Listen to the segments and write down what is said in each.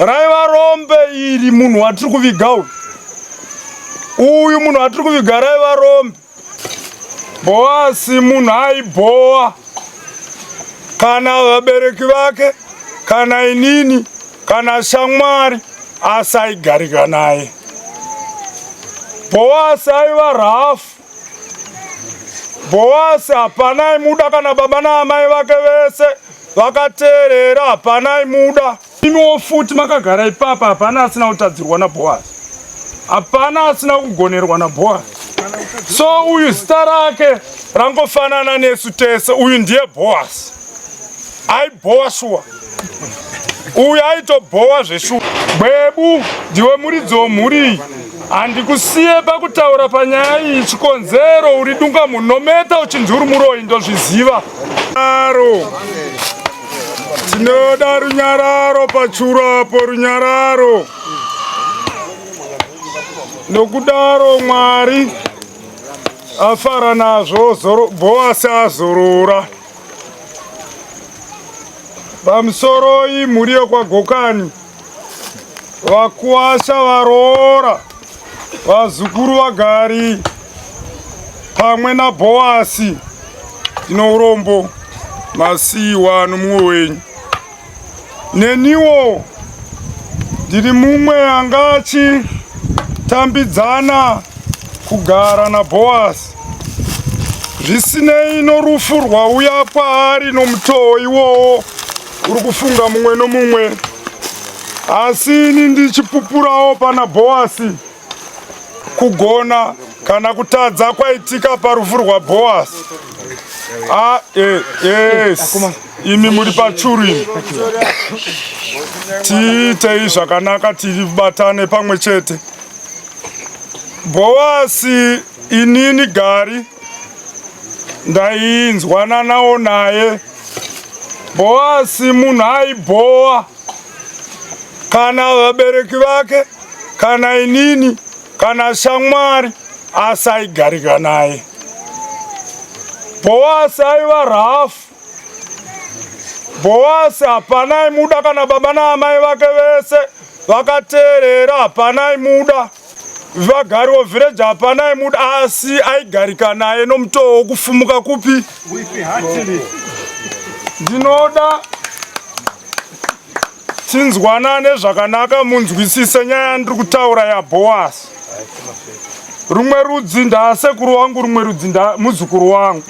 Raiva rombe iri munhu watiri kuviga uyu. Uyu munhu watiri kuviga raiva rombe. Boasi munhu aibhowa kana vabereki vake kana inini kana shamwari asi aigarika naye. Boasi aiva rafu. Boasi hapana aimuda kana baba naamai vake vese vakateerera hapana aimuda. Imiwo futi makagara ipapa hapana asina kutadzirwa naBoaz. Hapana asina kugonerwa naBoaz. So uyu zita rake rangofanana nesu tese, uyu ndiye Boaz. Aibhowa shuwa. Uyu aitobhowa zveshuwa. Gwebu ndiwe muridzi womhuri iyi. Handikusiye pakutaura panyaya iyi chikonzero uri dunga munometa uchinzi uri muroyi ndozviziva. Aro. Tinoda runyararo pachuru apo runyararo. Nokudaro Mwari afara nazvo Boasi azorora. Pamusoroi mhuri yekwaGokani vakuwasha varoora vazukuru vagari pamwe naBhoasi ndino urombo masiiwa nomumwe wenyu neniwo ndiri mumwe anga achitambidzana kugara naBhoasi zvisinei norufu rwauya kwaari nomutoo iwowo uri kufunga mumwe nomumwe asi ini ndichipupurawo pana Bhoasi kugona kana kutadza kwaitika parufu rwaBhoasi. Ah, eh, yes. Imi muri pachuru imi. Tiitei zvakanaka tibatane pamwe chete. Bhoasi inini gari ndainzwananawo naye. Bhoasi munhu aibhowa kana vabereki vake kana inini kana shamwari asi aigarika naye. Bhoasi aiva rafu. Bhoasi hapana aimuda kana baba naamai vake vese vakateerera hapana aimuda. Vagari vovhireji hapana aimuda asi aigarika naye nomutoo wokufumuka kupi? Ndinoda tinzwanane zvakanaka munzwisise nyaya yandiri kutaura yaBhoasi. Rumwe rudzi ndaasekuru wangu, rumwe rudzi ndamuzukuru wangu.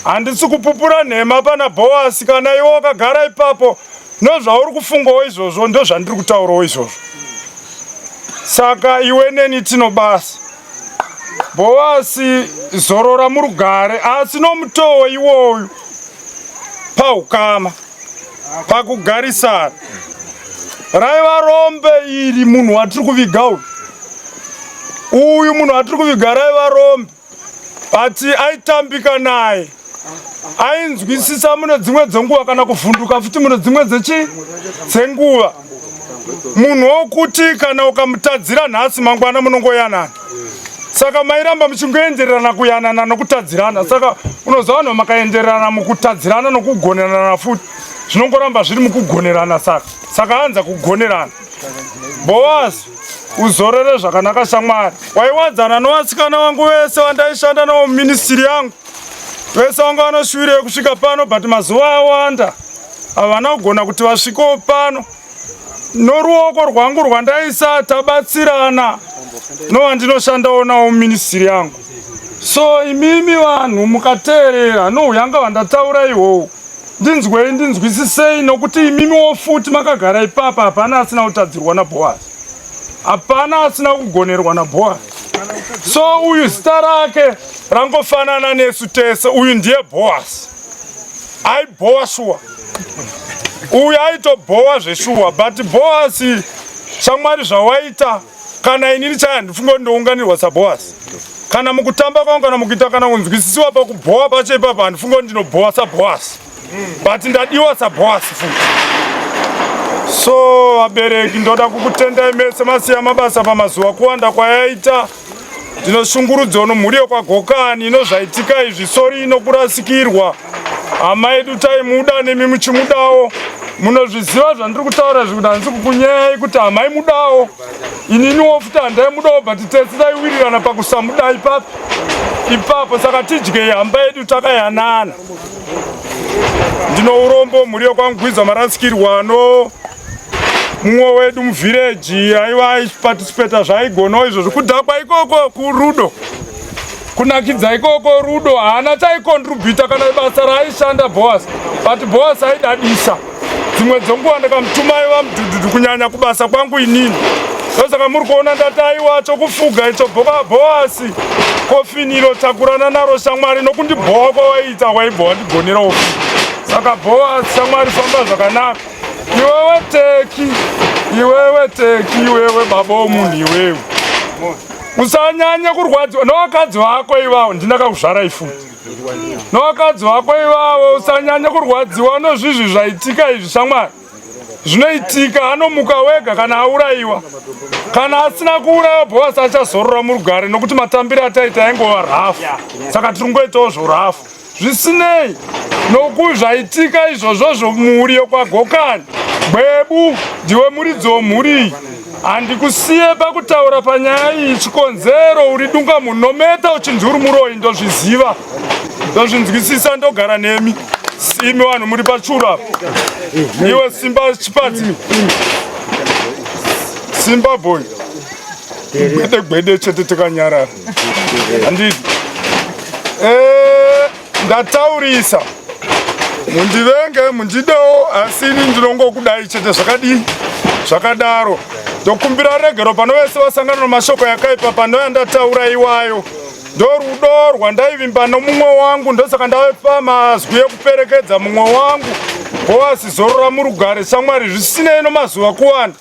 Handisi kupupura nhema pana Bhoasi, kana iwe wakagara ipapo nozvauri kufungawo izvozvo ndozvandiri kutaurawo izvozvo. Saka iwe neni tino basa. Bhoasi zorora murugare, asi nomutoo iwoyu paukama pakugarisana raiva rombe iri munhu watiri kuviga uyu uyu munhu watiri kuviga raiva rombe but aitambika naye ainzwisisa mune dzimwe dzenguva kana kuvhunduka futi mune dzimwe dzechi dzenguva munhu wokuti kana ukamutadzira nhasi mangwana munongoyanana saka mairamba muchingoendererana kuyanana nokutadzirana saka unoziva vanhu makaendererana mukutadzirana nokugonerana futi zvinongoramba zviri mukugonerana saka saka anza kugonerana boazi uzorere zvakanaka shamwari waiwadzana novasikana vangu vese vandaishanda navo muministiri yangu vese vanga vanoshuwira yekusvika pano but mazuva awanda havana kugona kuti vasvikewo pano noruoko rwangu rwandaisa tabatsirana novandinoshandawo nawo muministiri yangu so imimi vanhu mukateerera nouyanga hwandataura ihwohwo ndinzwei ndinzwisisei nokuti imimiwo futi makagara ipapa hapana asina kutadzirwa naBhoazi hapana asina kugonerwa naBhoazi so uyu zita rake rangofanana nesu tese uyu ndiye Bhoazi aibhowa shuwa uyu aitobhowa zveshuwa but Bhoazi shamwari zvawaita kana inini chaya handifunge kuti ndounganirwa saBhoazi kana mukutamba kwangu kana mukuita kana kunzwisisiwa pakubhowa pacho ipapo handifunge kuti ndinobhowa saBhoazi but ndadiwa saBhoazi futi so vabereki ndoda kukutendai mese masiya mabasa pamazuva kuwanda kwayaita ndinoshungurudzwa nomhuri yekwaGokani inozvaitika izvi sori inokurasikirwa. Hama yedu taimuda nemi muchimudawo. Munozviziva zvandiri kutaura izvi kuti handisi kukunyeyai kuti hamaimudawo. Ininiwo futi handaimudawo but tese taiwirirana pakusamuda ipapo ipapo saka tidyei hamba yedu takayanana. Ndino urombo mhuri yokwangwiza marasikirwa no mumwe wedu muvhireji aiva aiparticipata zvaigonawo izvozvo kudhakwa ikoko kurudo kunakidza ikoko rudo haana chaikontribhuta kana basa raaishanda Boas but Boas aidadisa dzimwe dzenguva ndikamutuma aiva mudhudhudhu kunyanya kubasa kwangu inini ndosaka muri kuona ndati aiwa chokufuga icho Boasi kofini iro takurana naro shamwari nokundibhowa kwawaiita waibva wandigonerawo saka Boasi shamwari famba zvakanaka iwewe teki iwewe teki iwewe baba womunhu iwewe usanyanye kurwadziwa novakadzi vako ivavo ndinakakuzvara ifuti novakadzi vako ivavo usanyanye kurwadziwa nozvizvi zvaitika izvi shamwari zvinoitika anomuka wega kana aurayiwa kana asina kuuraiwa bhoasi achazorora murugare nokuti matambiro ataita aingova rafu saka tiri kungoitawo zvorafu Zvisinei nokuzvaitika izvozvozvo mhuri yokwaGokani, Gwebu ndiwe muridzi womhuri iyi. Handikusiye pakutaura panyaya iyi chikonzero uri dunga munometa uchinzi uri muroyi ndozviziva ndozvinzwisisa ndogara nemi imi vanhu muri pachuru apa iwe simba chipadzi simba boy gwede gwede chete tikanyarara handiti eh, ndataurisa mundivenge mundidewo asi ini ndinongokudai chete zvakadii zvakadaro ndokumbira regero pano vese vasangana nomashoko yakaipa pano yandataura iwayo ndorudo rwandaivimba nomumwe wangu ndosaka ndava mazwi ekuperekedza mumwe wangu boasi zorora murugare shamwari zvisinei nomazuva kuwanda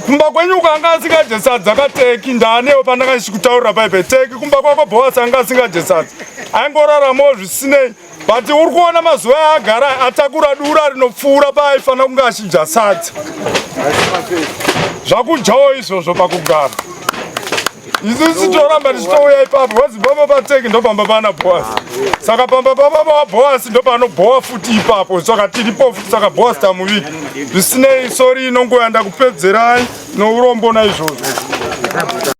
kumba kwenyu uko anga asingadye sadza kateki ndaanewo pandanga ndichikutaurira paipe teki kumba kwako boas anga asingadye sadza aingoraramawo zvisinei but uri kuona mazuva aagara atakura dura rinopfuura paaifanira kunge achidya sadza zvakudyawo izvozvo pakugara isusu toramba tichitouya ipapo vazi pamba pateki ndopamba pana boasi saka pamba pababa waboasi ndopanobhowa futi ipapo saka tiripo futi saka boasi tamuviki zvisinei sori inongoya ndakupedzerai nourombo naizvozvo.